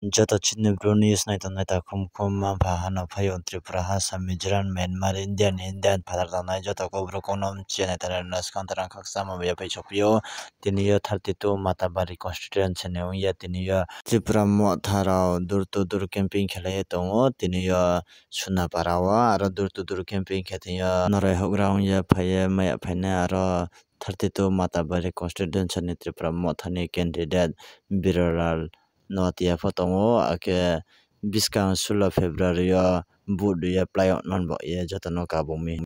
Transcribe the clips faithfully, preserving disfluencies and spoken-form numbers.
Joto chini bro news nai tongnai ta khum khum manpha hano phaio Tripura ha sa Mizoram Myanmar India ni India ni phatar tongnai joto kok bro kono mchia nai tongnai naskang tarang khaksa ma ya pai chokpio. Tini yo thirty two Matabari constituency ni wngya tini yo Tripura motha rao door to door camping khelai tongo tini yo Sunapara o aro door to door camping khe tini yo noroi hokra wngya phaiye maya phainai aro thirty two Matabari constituency ni Tripura motha ni candidate Birolal Noatia pho tongo, hakhe bwskang sulo February o vote rwya play non bo ye jotono kabumi.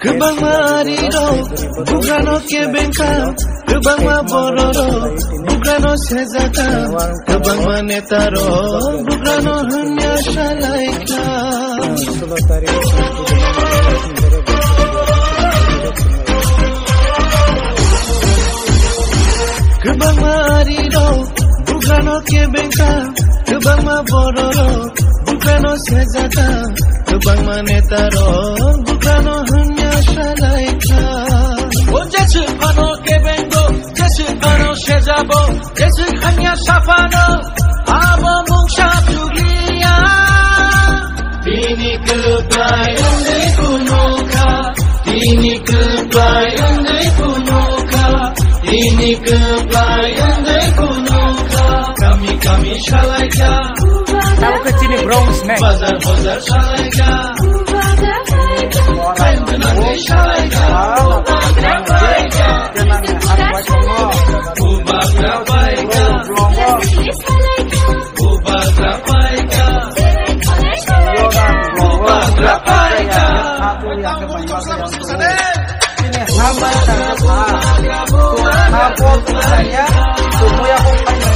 Kwbangma arirok bugrano kebengkha, kwbangma bororok bugrano sejakha, kwbangma netarok bugrano hwnya salaikha. Kwbangma arirok bugrano kebengkha, kwbangma bororok bugrano sejakha, kwbangma netarok bugrano hwnya salaikha. O jeswk phano kebengo, jeswk phano sejabo, jeswk hwnya saphano, abo mungsa chugliya. Bini kwplai wngwi phunukha, bini kwplai wngwi phunukha, bini kwplai wngwi phunukha. Kami kami salaikha. Tabuk khe chini brongs ne. Bazar bazar salaikha. Kain gwnangwi salaikha. Bubagra paikha. Bubagra paikha. Bubagra paikha. Chini ha bai tangkha. Ha bo tangya. Tumuya bo paina.